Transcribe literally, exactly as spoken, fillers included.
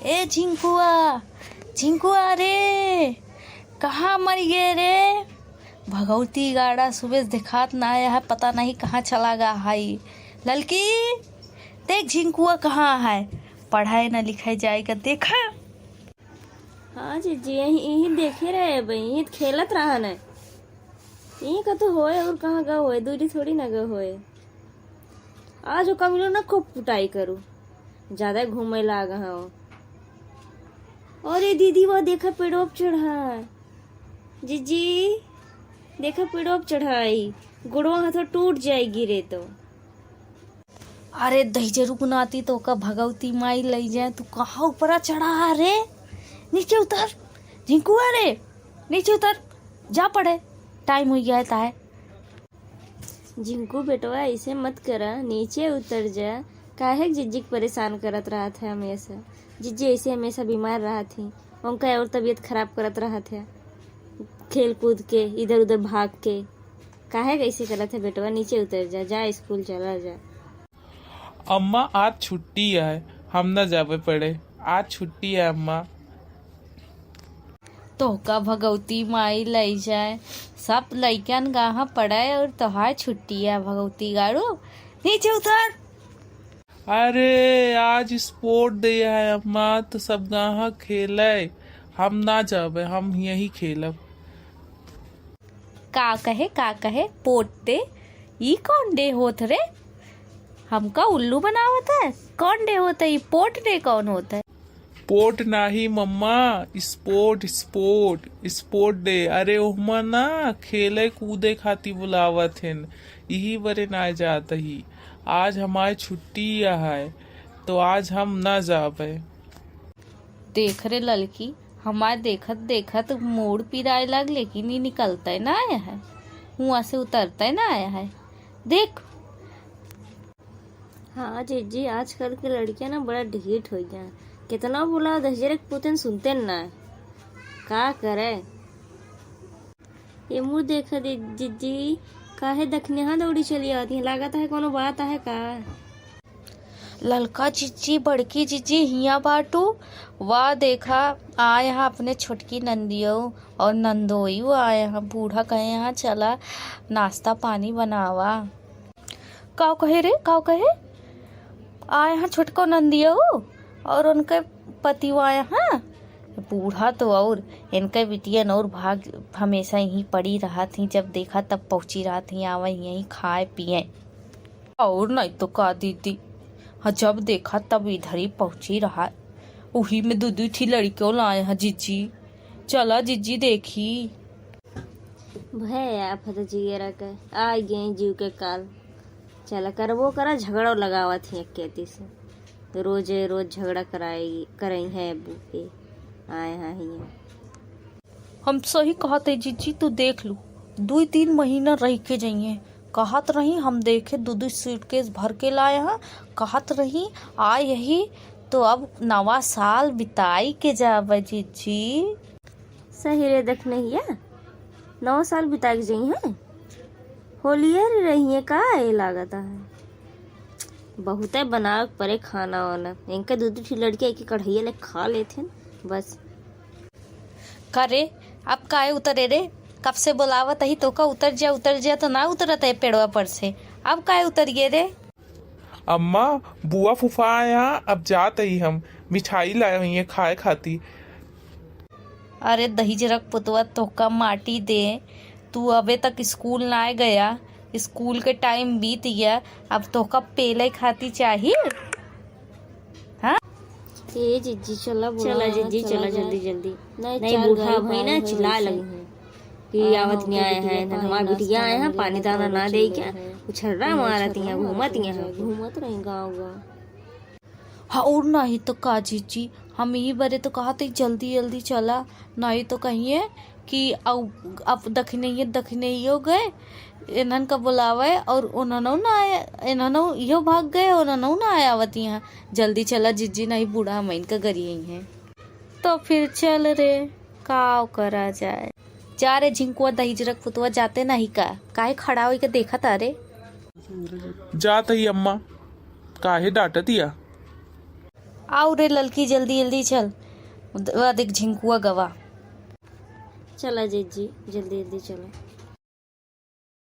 ए झिंकुआ, झिंकुआ रे, कहाँ मरि गए रे? भगौती गाड़ा सुबह से देखात ना आया है, पता नहीं कहाँ चला गया है। ललकी, देख झिंकुआ कहाँ है, पढ़ाई ना लिखाई जाएगा, देखा। हाँ जीजी, यही, यही देखे रहे बई, यही त खेलत रहा न। यही का तो होए, और कहाँ गए होए, दूरी थोड़ी ना गए होए। आज वो कमीनो ना खूब कुटाई करू, ज्यादा घूमे लाग हो। अरे दीदी, वो देखा पेड़वा पे चढ़ा है। जीजी, देखा पेड़वा पे चढ़ाई, गोड़वा हाथवा टूट जाए गिरे तो। अरे दहिजरू नाती, तोका भगौती माई लई जाए, तू कहाँ ऊपरा चढ़ा रे? नीचे उतर, झिंकुआ रे, नीचे उतर, जा पढ़े, टाइम हो गया है ताहे। झिंकू बेटवा, ऐसे मत करा, नीचे उतर जा। काहे के जिज्जी के परेशान करत रहत है हमेशा? जिज्जी ऐसे हमेशा बीमार रहत ही, उनका और तबीयत खराब करत रहत है, खेल कूद के, इधर उधर भाग के। काहे के ऐसे करत है बेटवा? नीचे उतर जा, जा स्कूल चला जा। अम्मा, आज छुट्टी है, हम ना जावे पड़े, आज छुट्टी है अम्मा। तोहका भगौती माई लई जाए, सब लइकन गाहा पड़े और तोहार छुट्टी है भगौती गाड़ू। नीचे उतर। अरे, आज sport day है अम्मा, तो सब गाहा खेले, हम ना जाबे, हम यही खेलब। का कहे, का कहे, पोट दे? ई कौन डे होत रे? हमका उल्लू बनावत है? कौन डे होत है ई? पोट डे कौन होत है? पोट नाही मम्मा, sport, sport, sport day। अरे ओहमा ना खेले कूदे खातिर बुलावत हन, यही बरे ना जात ही। आज हमार छुट्टी है, तो आज हम ना जाबे। देख रे ललकी, हमार देखत देखत मूड़ पिराए लाग, लेकिन ई निकलते ना आया है, हुआं से उतरते ना आया है। देख। हाँ जीजी, आजकल के लड़कियां ना बड़ा ढीठ हो गया, कितना बोला दहिजरे के पुतन सुनते ना है, का करे। ये मुँह देखा दे जिज्जी, काहे दखनेहा दौड़ी चली आती है? लागत है कोनो बात है का? ललका जिज्जी, बड़की जिज्जी हियाँ बाटू? वाह, देखा, आए हैं अपने छोटकी नंदियो और नंदोई आए हैं। बूढ़ा कहे हैं, "चला, नाश्ता पानी बनावा।" काव कहे रे, काव कहे? आए हैं छोटको नंदियो और उनके पतियो आए हैं। बूढ़ा तो और इनके बिटियन और भाग हमेशा यहीं पड़ी रहत ही, जब देखा तब पहुँची रहत ही, आवे यहीं खाए पिए। और नहीं तो का दीदी, हाँ, जब देखा तब इधर ही पहुँची रहा, उही में दू दू ठी लड़कियों लाए हैं जिज्जी। चला जिज्जी देखी। भय आफत जियरा के, आ गए जीव के काल। चला करबो करा, झगड़ो लगावत ही अकेती से। रोजे रोज झगड़ा कराई, करई है अबू के। आए हैं हियाँ। हम सही कहत है जिज्जी, तू देख लू, दुई तीन महीना रह के जइहे। कहत रही हम देखे दू दू सूटकेस भर के लाए हैं, कहत रही आ यही तो अब नवा साल बिताई के जाबे जिज्जी। सही रे दखनेहिया, नवा साल बिता के जइहे। होलिये रे रहिए का ए लागत है। बहुते बनावे के परे खाना वाना। इनके दू दू ठी लड़किया एक एक कढ़ैया ले खा लेथिन बस। का रे, अब काहे उतरे रे? कब से बोलावत ही तोका, उतर जा, उतर जा, तो ना उतरत है पेड़वा पर से। अब काहे उतर गए रे? अम्मा, बुआ फूफा आए हैं, अब जात ही हम। मिठाई लाए हुई है खाए खाती। अरे दहिजरक पुतवा, तोका माटी दे, तू अबे तक स्कूल ना गया, स्कूल के टाइम बीत गया, अब तोका पेले खाती चाही? हाँ? ए जिज्जी, चला बुआ, चला जिज्जी, चला चला जा। जल्दी, जल्दी। नहीं, नहीं, चार बूढ़ा गाड़ी भाई ना पाए चिल्लाए हुए लगे हैं। हैं कि हाँ, आवत हाँ, नहीं आए हैं, बिटिया हमार पानी बिटिया नाश्ता आए हैं, ना पानी मिला दाना तो ना दे बच्चे क्या? गए हैं। उछर्रा नहीं, मारत उछर्रा हैं, मारत घूमत हैं, हैं। घूमत रही गाँव गाँव। हाँ, और नहीं तो का जिज्जी, हम यही बरे तो कहत ही जल्दी जल्दी चला, नहीं तो कहिए कि अब, अब दखिनइये दखिनइयो गए, इन्हन का बुलावे और उन्हनो ना आए, इन्हनो इहो भाग गए, उन्हनो ना आए आवत यहाँ। जल्दी चला जिज्जी, नहीं बूढ़ा हमइन का गरियई हैं। तो फिर चल रे, काव करा जाए। जा रे झिंकुआ दहिजरक पुतवा, जाते नहीं का, काहे खड़ा होई के देखत आ रे? जात ही अम्मा, काहे डांटत या? आओ रे ललकी, जल्दी जल्दी चल, वा देख झिंकुआ गवा। चला जीजी, जल्दी जल्दी चला।